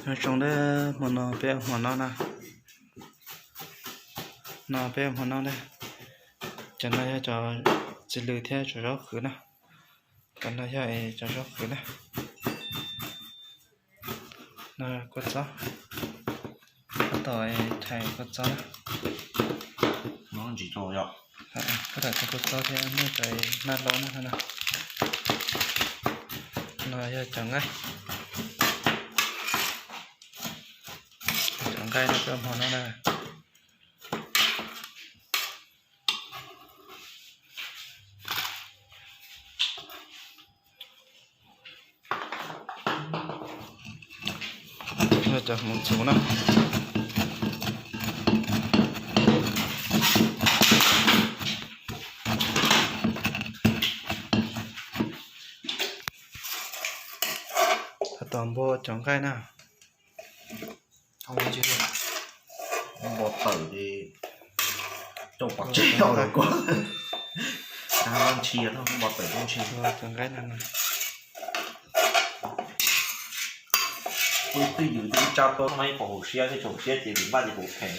Nyob zoo na, hmo no peb ua hmo noj na. No peb ua hmo noj na. Cov no yog cov txiv lws thiab cov zaub qhwv na. Cov no yog es cov zaub qhwv na. No kua txob. Tab tom chais kua txob na. Tab tom chais kua txob thiab muaj cov naj hlob na no. No yog cov nqaij. Cov nqaij no coj hmo no na. Cov hmoov txhuv na. Tab tom npua cov nqaij na. Npua tawm ces coj pov tseg los kuj, npua tawm coj ntshis. Peb twj ywm twb tsa tau no ib qho hauv siab, tej hauv siab ces npaj ces kuv phem.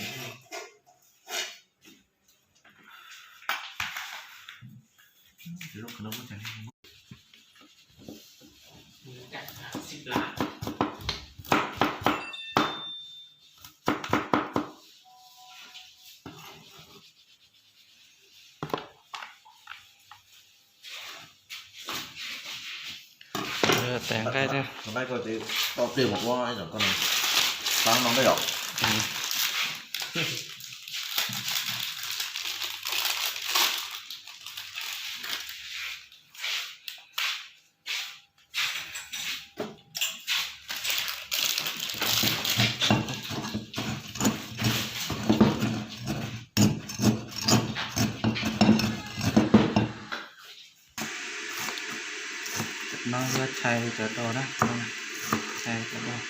Tes nqaij, nqaij ko tau tes mus ua ib zog ko no, tau no ntej yom. No yog chais cov dos na, chais cov dos.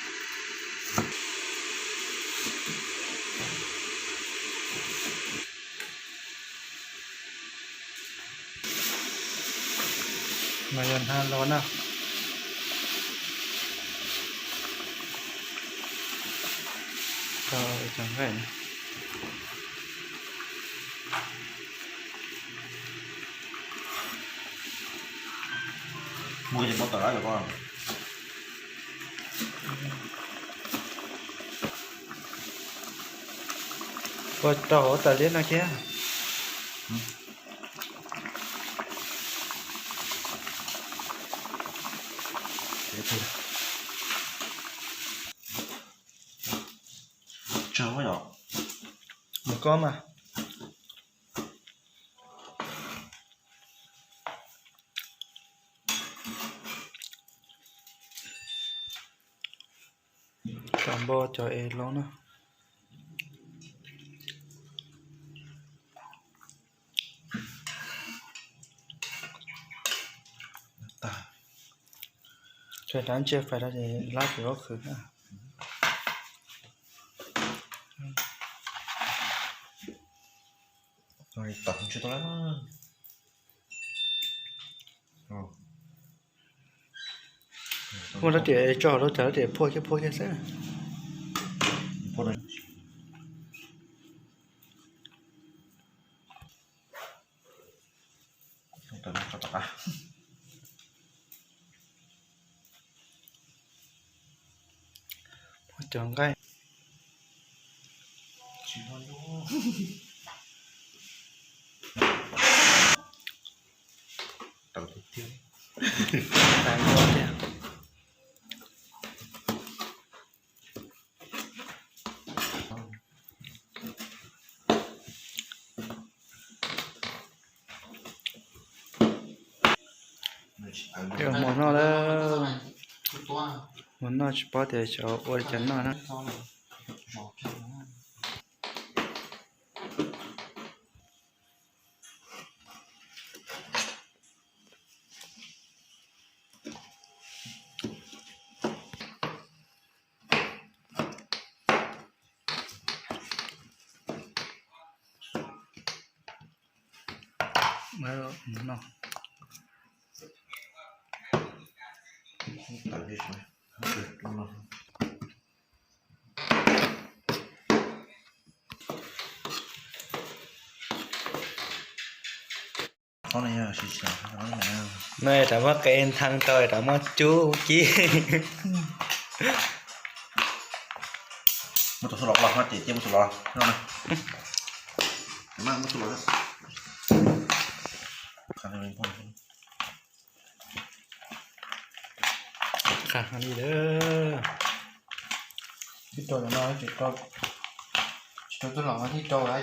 No yog naj hlob na. Cov nqaij. Mus ces muab tawm lawm ko. Ua rau hauv tas liab no kiag. Tsawg yom. Mus koj mas. Cov npua cov es loj na. Tag, ntsia fais rau ces lab pem pob kws na. Muaj rab riam tso hauv lub, rab riam phuaj kiag phuaj kiag xwb. Muab cov nqaij. Hmo noj lawm, hmo noj tsis paub tias xyov ua li cas noj na. Mus noj. No rov muab qe nthee rau rov muab cub cib. Muab tus xuj los los no ces cia muab xuj los no. Qha li lawm. Tsis rau no, tsis rau tub los no thiaj rau ces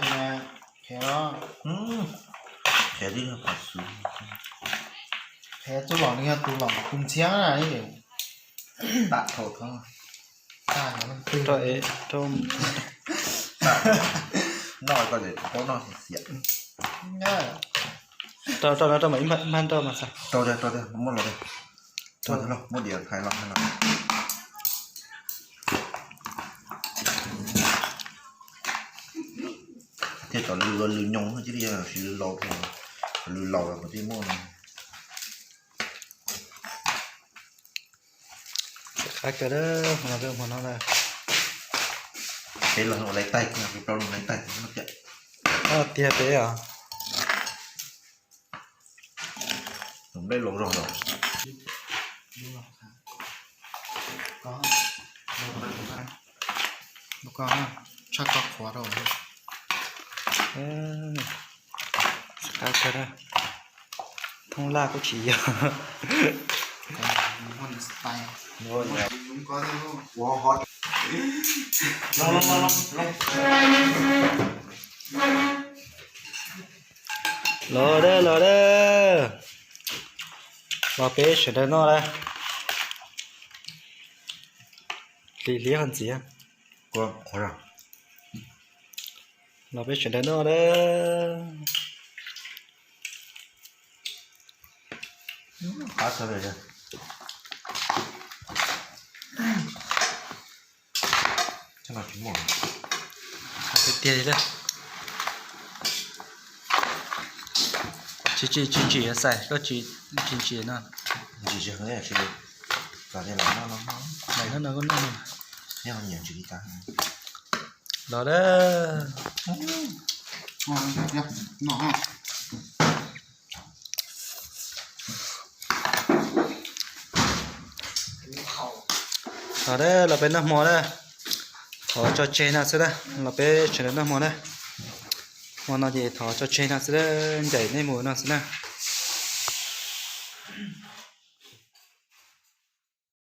phem los. Phem li qhov xwb. Phem tub los nws yog tus los tus ntxhiab na. Tam thaum tod. Rau, rau. Noj koj ces paub noj xiav. Rau, rau no rau mas ib npab rau mas xav. Rau tiag, rau tiag, muab los tiag. Rau tiag lauj, muab diav thaiv los hais los. Thiaj tau lws, lws nyoos cia li, lws laus, lws laus los kuv thiaj muaj no. Qab kawg, hmo no, hmo no na. Peb los ua laiv taig, peb plaub los laiv taig no tiag. Tiag peb os. Nplej laus zog los. Tshaj koj qhuav rau. Qab kawg, thoob laj kuj tsis yog. Los dab, los dab. Los peb sawv daws noj dab. Hliv, hliv qhov ntxiv. Los peb sawv daws noj dab. Qab tshaj li. Tiag tiag li. Tsis, tsis, tsis ntsim xais, koj tsis, tsis ntsim no. Ntsim tsis heev, kom tias lawv noj no, lawv noj no koj noj no. Nyiam ntsim li tas. Los dab. Los dab, los peb noj hmo dab. Thov tso tseg no xwb dab, los peb sawv daws noj hmo dab. Hmo no ces thov tso tseg no xwb dab, ncaim nej mus no xwb na.